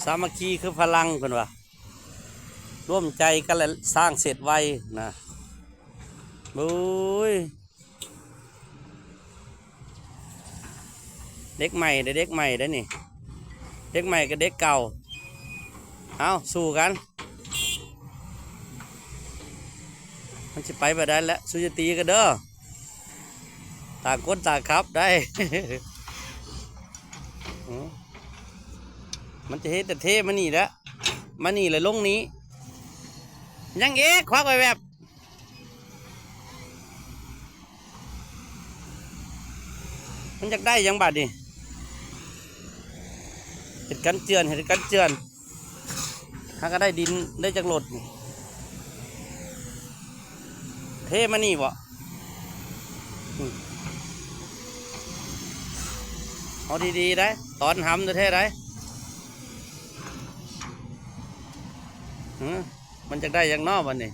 ສາມັກຄີຄືພະລັງ ເພິ່ນວ່າ ຮ່ວມໃຈກັນແລ້ວສ້າງເສັດໄວນະ. ໂອ້ຍ ເດັກໃໝ່ເດ້ ເດັກໃໝ່ເດ້ນີ້ ເດັກໃໝ່ກັບເດັກເກົ່າ. ເອົາ ສູ້ກັນ ມັນຊິໄປແບບໃດແຫຼະ. ສູ້ຢ່າຕີກັນເດີ ຕ່າງຄົນຕ່າງຂັບໄດ້. ອື ມັນຈະເຮັດແຕ່ເທມານີ້ແຫຼະ ມານີ້ແລ້ວລົງນີ້ ຍັງອີກ ຄວັກໄວ້ແວບ. ມັນຢາກໄດ້ຫຍັງບາດນີ້ ເຮັດກັນເຈື່ອນ ເຮັດກັນເຈື່ອນ. ຫາກະໄດ້ດິນໄດ້ຈັກລົດນີ້ ເທມານີ້ບໍ? ອື ເອົາດີໆໄດ໋ ຕອນຫຳແທ້ໆໄດ໋. ຫື ມັນຈະໄດ້ຫຍັງນໍບາດນີ້?